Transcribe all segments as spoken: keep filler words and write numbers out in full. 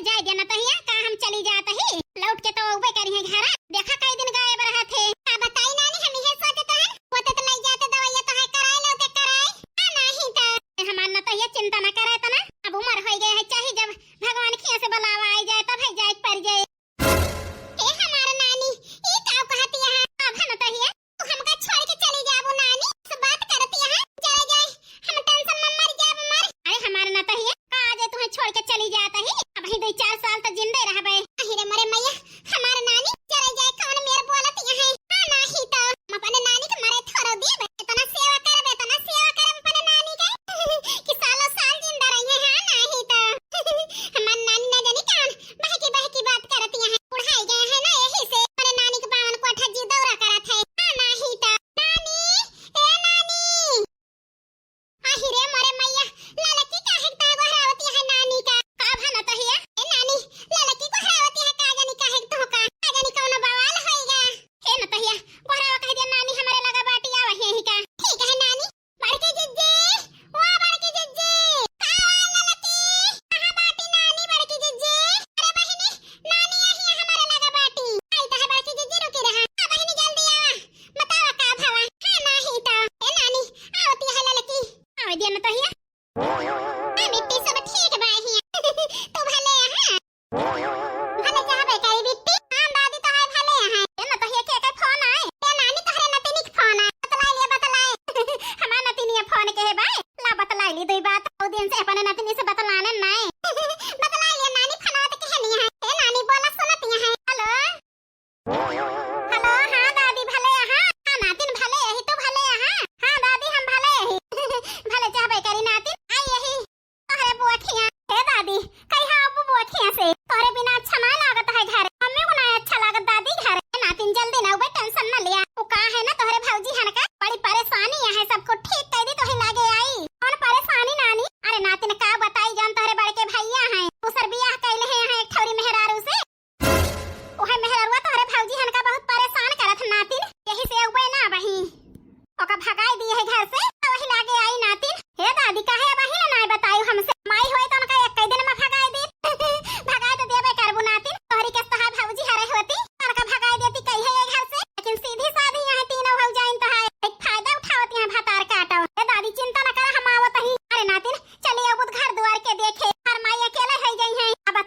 जाए दे नतहिया, का हम चली जात ही, लौट के तो अउबे करिहैं घरा। देखा कई दिन गायब रहत है। का बताई नानी, हम इहे सोचत हन, होते तो लई जाते दवाइया तो है कराए, लौटे कराए। आ नाही तो हमार नतहिया चिंता न करे तना, अब उमर होई गए है, चाहे जब भगवान खिया से बुलावा आई जाए तब है जाए के पड़ जाए। ए हमार नानी, ई का कहती है? अब है नतहिया, तू हमका छोड़ के चली जाबू नानी, से बात करती है, चले जाए, हम tension में मर जाब मर। अरे हमार नतहिया, का आज तुहे छोड़ के चली जात ही? अबहीं दुई चार साल तो जिंदे रहबे। अहि रे मोरे मैया, हमार नानी चले जाए, कौन मेर बोलत यहाँ? हाँ, नाही तो हम अपने नानी के मरे थोड़ो देब। इतना सेवा करब, इतना सेवा करब अपने नानी के कि सालों साल जिंदा रहिहैं। हाँ, नाही तो हमार नानी ना जानी कौन बहकी बहकी बात करत यहाँ। बुढ़ाई गए हैं ना, यही से अपने नानी के बावन कोठा जी दौरा करत है। हाँ, नाही तो नानी, ए नानी। आहि रे मोरे मैया, ललकी काहे के तहाँ गोहरावती है नानी का? का भा नतहिया? ए नानी, ललकी गोहरावती है, का जानी काहे के तोहका? का जानी कौनो बवाल होइगा। हे नतहिया, गोहरावा कह दिया नानी हमरे लगा बाटी, आवा ही का। ठीक है नानी। बड़की जिज्जी, ओ बड़की जिज्जी। का ललकी? कहाँ बाटी नानी बड़की जिज्जी? अरे बहिनी, नानी यही हमरे लगा बाटी। आई तो है बड़की जिज्जी, रुकी रहा। हाँ बहिनी, जल्दी आवा। बतावा का भवा? हाँ नाही तो। ए नानी, आवती है ललकी। आवे दिया नतहिया। हाँ बिट्टी, सब ठीक बा हिया। तू भले यहाँ? भले चाहबे करी बिट्टी। हाँ दादी, तो है भले यहाँ। ए नतहिया, के के फोन आए? ए नानी, तोहरे नतिनी के फोन आए। बतलाए लिए, बतलाए। हमार नतिनिया फोन के है बाय। ला बतलाए ली दुई बात। ओ दिन से अपने नतिनी से बतलाने नाए। बतलाए लिए नानी, फोन तो कहनी है। ए नानी, बोला सुनत यहाँ। हेलो। हेलो, हाँ दादी, भले यहाँ। हाँ नातिन, भले यही, तू भले यहाँ। हाँ दादी, हम भले यही। भले चाहबे करी नातिन, आई यही। अरे बुआ खिया, हे दादी, कहिया अब बुआ खिया से? तोहरे बिना अच्छा ना लागत है घर। मम्मी को ना अच्छा लागत दादी घर। ए नातिन, जल्दी ना उबे, tension ना लिया। वो का है ना, तोहरे भौजी हन का बड़ी परेशानी है, सबको ठीक कर दी तो ही लागे आई। कौन परेशानी नानी? अरे नातिन, का बताई जान, तोहरे बड़के भैया हैं, दूसर बियाह कैले हैं यहाँ एक ठौरी मेहरारू से। ओहे मेहररुआ तोहरे भौजी हन का बहुत परेशान करत ह नातिन, यही से अउबे ना अबही। ओका भगाई दिए है घर से, तो वही लागे आई नातिन। हे दादी, काहे अबही ले नाय बतायू हमसे? माई होए तो उनका एक दिन में भगाई दी। भगाई तो देबे करबू नातिन, तोहरी के तहार भौजी हरे होती, उनका भगाई देती कही है ये घर से। लेकिन सीधी साधी यहाँ तीनों भौजाइन तहार एक फायदा उठावत यहाँ भतार काटो। हे दादी, चिंता न कर, हम आवत ही। अरे नातिन, चली अब घर दुआर के देखे, हर माई अकेले है गई है। अब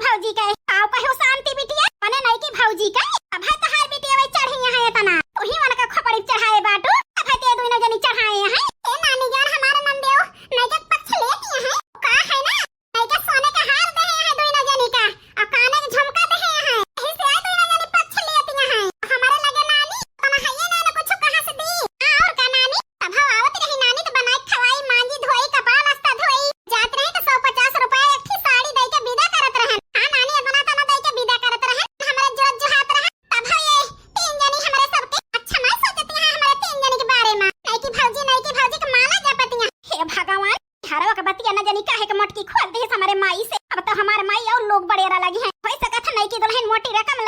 भौजी का, आओ कहो शांति बिटिया, मने नइकी भौजी का, अबे तोहार बिटिया वही चढ़ी हैं इतना, तू ही उनका खोपड़ी चढ़ाए बाटू, अबे ते दुइनो जनी चढ़ाए हैं। ए नानी जान, हमारे नंदेव नइका पक्ष लेती हैं, का है ना, नइका सोने का हार दे हैं दुइनो जनी का, और काने के झुमका दे हैं, यही से आई दुइनो जनी पक्ष लेती हैं। हमारे लगे नानी, तना है ये ना, ना कुछ कहाँ से दी। हाँ, और का नानी, तब हम आवत रही नानी तो बनाई खवाई, मांजी धोई, कपड़ा लत्ता धोई, जात रही तो सौ पचास रुपया एक ठे साड़ी दे के विदा करत रहन। हाँ नानी, इतना तना दे के विदा करत रहन, हमारे जोत जोहात रहन। तब हम ये तीन जनी हमारे सबके अच्छा ना सोचती हैं हमारे तीन जनी के बारे में। नइकी भौजी, नइकी भौजी के माला जपती हैं। हे भगवान, घरवा के बतिया न जनी काहे के मोटकी खोल दे हमारे माई से। अब तो हमारे माई और लोग बड़ेरा लगी हैं। हो सकत है नइकी दुल्हन मोटी रकम